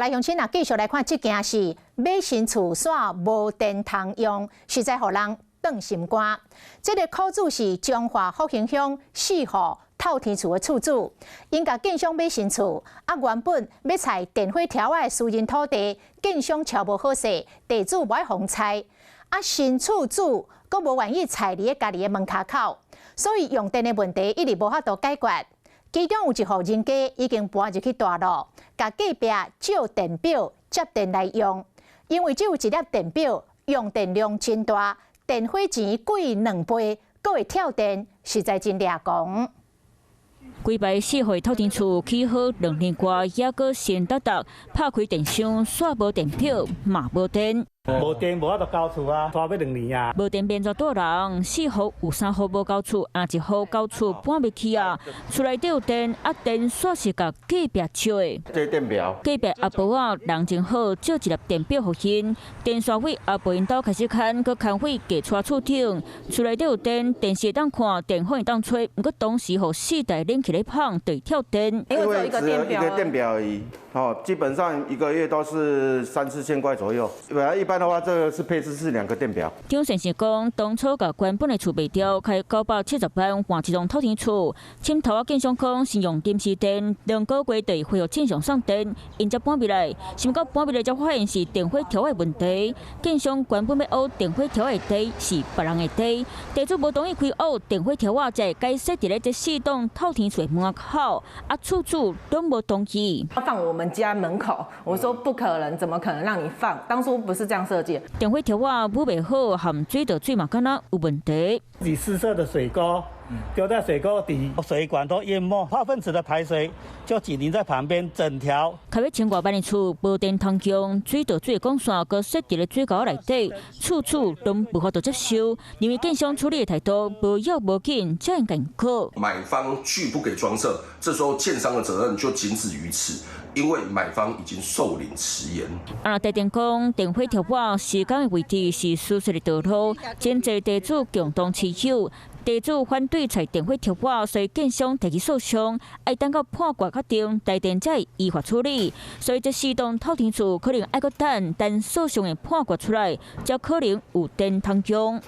來鄉親啊，繼續來看這件事，買新厝煞無電通用，實在予人轉心肝。這个苦主是彰化福興鄉四戶透天厝的厝主，𪜶共建商買新厝，啊原本欲拆電火柱仔的私人土地，建商敲無好勢，地主無愛予拆，啊新厝主閣無願意拆佇咧家己的門跤口，所以用電的問題一直無法度解決。其中有一戶人家已經搬入去大路，共隔壁借電表接電來用，因為只有一粒電表，用電量真大，電費錢貴2倍，閣會跳電，實在真掠狂。規排四戶透天厝起好2年外，猶閣新沓沓，拍開電箱，煞無電表，嘛無電。無電無法度交厝啊，拖欲2年啊。無電變做住人，四戶有三戶無交厝，啊一戶交厝搬袂去啊。厝內底有電，啊電煞是共隔壁借的。這電表。隔壁阿婆仔人真好，借一粒電表予𪜶。電線位阿婆𪜶兜開始牽，閣牽回寄出厝頂。厝內底有電，電視會當看，電風會當吹。毋過同時予四台冷氣咧放，就會跳電。因為只有一個電表而已，哦，基本上一個月都是三四千塊左右。本來一般的話，這個是配置是兩個電表。張先生講，當初共原本的厝賣掉，開970萬換一棟透天厝。簽頭仔建商講，先用臨時電，2個月就會恢復正常送電，𪜶才搬入來。想到搬入來才發現是電火柱的問題。建商原本欲挖電火柱的地是別人的地，地主無同意開挖電火柱仔，才會改設佇咧這四棟透天厝的門口。啊，厝主攏無同意。放我們家門口，我說不可能，怎麼可能讓你放？當初不是這樣設計。電火柱仔舞袂好，含水道水嘛敢若有問題。是私設的水溝，丟在水溝底，水管都淹沒，化糞池的排水就緊鄰在旁邊，整條。開欲千外萬的厝，無電通用，水道水的管線閣設佇咧水溝內底，厝主攏無法度接受，認為建商處理的態度無要無緊，才會共告。買方拒不給裝設，這時候建商的責任就僅止於此，因為買方已經受領遲延。啊，台電講電火柱仔施工的位置是私設的道路，真濟地主共同持有，地主反對拆電火柱仔，所以建商提起訴訟，愛等到判決確定，台電才會依法處理。所以這四棟透天厝可能愛閣等，等訴訟的判決出來，才可能有電通用。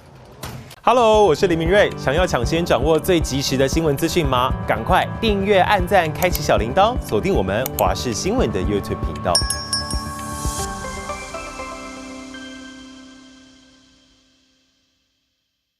Hello，我是林明瑞。想要搶先掌握最及時的新聞資訊嗎？趕快訂閱、按讚、開啟小鈴鐺，鎖定我們華視新聞的 YouTube 頻道。